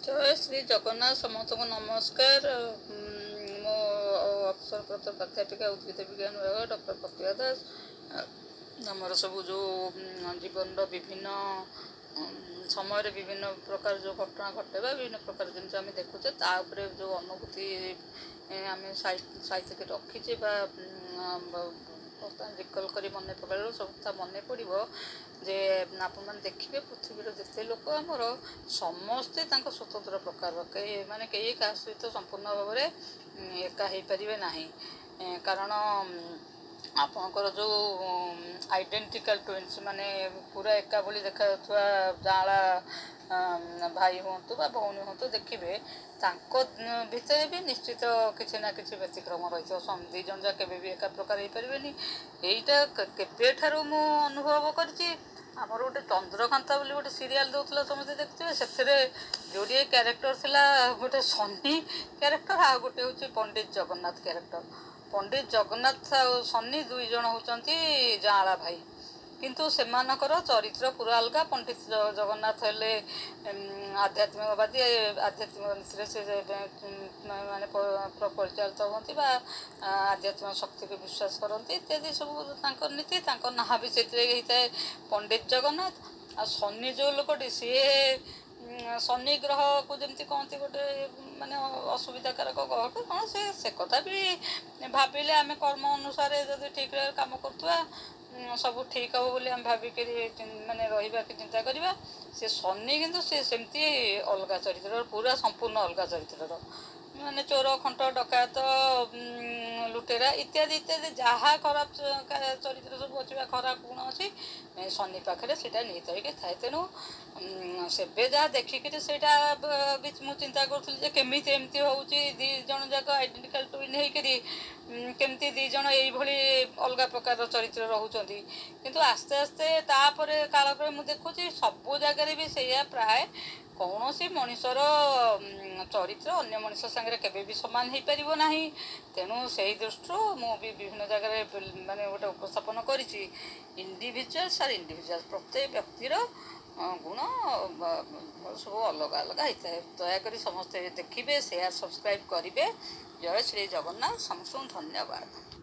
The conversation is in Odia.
ଜୟ ଶ୍ରୀ ଜଗନ୍ନାଥ। ସମସ୍ତଙ୍କୁ ନମସ୍କାର। ମୁଁ ଅବସରପ୍ରାପ୍ତ ପ୍ରାଧ୍ୟାପିକା, ଉଦ୍ଭିଦ ବିଜ୍ଞାନ ବିଭାଗ, ଡକ୍ଟର ପ୍ରତିଭା ଦାସ। ଆମର ସବୁ ଯେଉଁ ଜୀବନର ବିଭିନ୍ନ ସମୟରେ ବିଭିନ୍ନ ପ୍ରକାର ଯେଉଁ ଘଟଣା ଘଟେ ବା ବିଭିନ୍ନ ପ୍ରକାର ଜିନିଷ ଆମେ ଦେଖୁଛେ, ତା ଉପରେ ଯେଉଁ ଅନୁଭୂତି ଆମେ ସାଇତିକି ରଖିଛେ ବା ବର୍ତ୍ତମାନ ରିକଲ୍ କରି ମନେ ପକାଇଲା, ସବୁ କଥା ମନେ ପଡ଼ିବ ଯେ ଆପଣମାନେ ଦେଖିବେ, ପୃଥିବୀର ଯେତେ ଲୋକ ଆମର, ସମସ୍ତେ ତାଙ୍କ ସ୍ୱତନ୍ତ୍ର ପ୍ରକାରର। କେହି ମାନେ କେହି କାହା ସହିତ ସମ୍ପୂର୍ଣ୍ଣ ଭାବରେ ଏକା ହେଇପାରିବେ ନାହିଁ। କାରଣ ଆପଣଙ୍କର ଯେଉଁ ଆଇଡେଣ୍ଟିକାଲ୍ ଟୁଇନ୍ସ, ମାନେ ପୁରା ଏକା ଭଳି ଦେଖାଯାଉଥିବା ଯାଆଁଳା ଭାଇ ହୁଅନ୍ତୁ ବା ଭଉଣୀ ହୁଅନ୍ତୁ, ଦେଖିବେ ତାଙ୍କ ଭିତରେ ବି ନିଶ୍ଚିତ କିଛି ନା କିଛି ବ୍ୟତିକ୍ରମ ରହିଥିବ। ଦୁଇ ଜଣ ଯାକ କେବେ ବି ଏକା ପ୍ରକାର ହେଇପାରିବେନି। ଏଇଟା କେବେଠାରୁ ମୁଁ ଅନୁଭବ କରିଛି। ଆମର ଗୋଟେ ଚନ୍ଦ୍ରକାନ୍ତା ବୋଲି ଗୋଟେ ସିରିଆଲ୍ ଦେଉଥିଲା, ସମସ୍ତେ ଦେଖୁଥିବେ। ସେଥିରେ ଯୋଡ଼ିଏ କ୍ୟାରେକ୍ଟର ଥିଲା, ଗୋଟେ ସନି କ୍ୟାରେକ୍ଟର ଆଉ ଗୋଟେ ହେଉଛି ପଣ୍ଡିତ ଜଗନ୍ନାଥ କ୍ୟାରେକ୍ଟର। ପଣ୍ଡିତ ଜଗନ୍ନାଥ ଆଉ ସନି ଦୁଇ ଜଣ ହେଉଛନ୍ତି ଯାଆଁଳା ଭାଇ, କିନ୍ତୁ ସେମାନଙ୍କର ଚରିତ୍ର ପୁରା ଅଲଗା। ପଣ୍ଡିତ ଜଗନ୍ନାଥ ହେଲେ ଆଧ୍ୟାତ୍ମିକବାଦୀ, ଆଧ୍ୟାତ୍ମିକ ନୀତିରେ ସେ ମାନେ ପରିଚାଳିତ ହୁଅନ୍ତି ବା ଆଧ୍ୟାତ୍ମିକ ଶକ୍ତିକୁ ବିଶ୍ୱାସ କରନ୍ତି ଇତ୍ୟାଦି ସବୁ ତାଙ୍କର ନୀତି। ତାଙ୍କ ନାଁ ବି ସେଥିରେ ହେଇଥାଏ ପଣ୍ଡିତ ଜଗନ୍ନାଥ। ଆଉ ଶନି ଯେଉଁ ଲୋକଟି, ସିଏ ଶନି ଗ୍ରହକୁ ଯେମିତି କହନ୍ତି ଗୋଟେ ମାନେ ଅସୁବିଧାକାରକ ଗ୍ରହ କ'ଣ, ସେ କଥା ବି ଭାବିଲେ ଆମେ କର୍ମ ଅନୁସାରେ ଯଦି ଠିକ୍ରେ କାମ କରୁଥିବା, ସବୁ ଠିକ୍ ହେବ ବୋଲି ଆମେ ଭାବିକିରି ମାନେ ରହିବା କି ଚିନ୍ତା କରିବା। ସେ ଶନି କିନ୍ତୁ ସେ ସେମିତି ଅଲଗା ଚରିତ୍ରର, ପୁରା ସମ୍ପୂର୍ଣ୍ଣ ଅଲଗା ଚରିତ୍ରର, ମାନେ ଚୋର, ଖଣ୍ଟ, ଡକାୟତ, ଲୁଟେରା ଇତ୍ୟାଦି ଇତ୍ୟାଦି, ଯାହା ଖରାପ ଚରିତ୍ର ସବୁ ଅଛି ବା ଖରାପ ଗୁଣ ଅଛି, ଶନି ପାଖରେ ସେଇଟା ନିହିତ ହେଇକି ଥାଏ। ତେଣୁ ସେବେ ଯାହା ଦେଖିକିରି ସେଇଟା ବି ମୁଁ ଚିନ୍ତା କରୁଥିଲି ଯେ କେମିତି ଏମିତି ହେଉଛି, ଦୁଇ ଜଣ ଯାକ ଆଇଡେଣ୍ଟିକାଲ୍ ଟୁଇନ୍ ହେଇକିରି କେମିତି ଦୁଇ ଜଣ ଏଇଭଳି ଅଲଗା ପ୍ରକାରର ଚରିତ୍ର ରହୁଛନ୍ତି। କିନ୍ତୁ ଆସ୍ତେ ଆସ୍ତେ ତାପରେ କାଳକ୍ରମେ ମୁଁ ଦେଖୁଛି ସବୁ ଜାଗାରେ ବି ସେଇଆ ପ୍ରାୟ। କୌଣସି ମଣିଷର ଚରିତ୍ର ଅନ୍ୟ ମଣିଷ ସାଙ୍ଗରେ କେବେ ବି ସମାନ ହେଇପାରିବ ନାହିଁ। ତେଣୁ ସେଇ ଦୃଷ୍ଟିରୁ ମୁଁ ବି ବିଭିନ୍ନ ଜାଗାରେ ମାନେ ଗୋଟେ ଉପସ୍ଥାପନ କରିଛି, ଇଣ୍ଡିଭିଜୁଆଲ୍ସ ଆର୍ ଇଣ୍ଡିଭିଜୁଆଲ୍ସ। ପ୍ରତ୍ୟେକ ବ୍ୟକ୍ତିର ଗୁଣ ସବୁ ଅଲଗା ଅଲଗା ହେଇଥାଏ। ଦୟାକରି ସମସ୍ତେ ଦେଖିବେ, ସେୟାର, ସବସ୍କ୍ରାଇବ୍ କରିବେ। ଜୟ ଶ୍ରୀ ଜଗନ୍ନାଥ। ସମସ୍ତଙ୍କୁ ଧନ୍ୟବାଦ।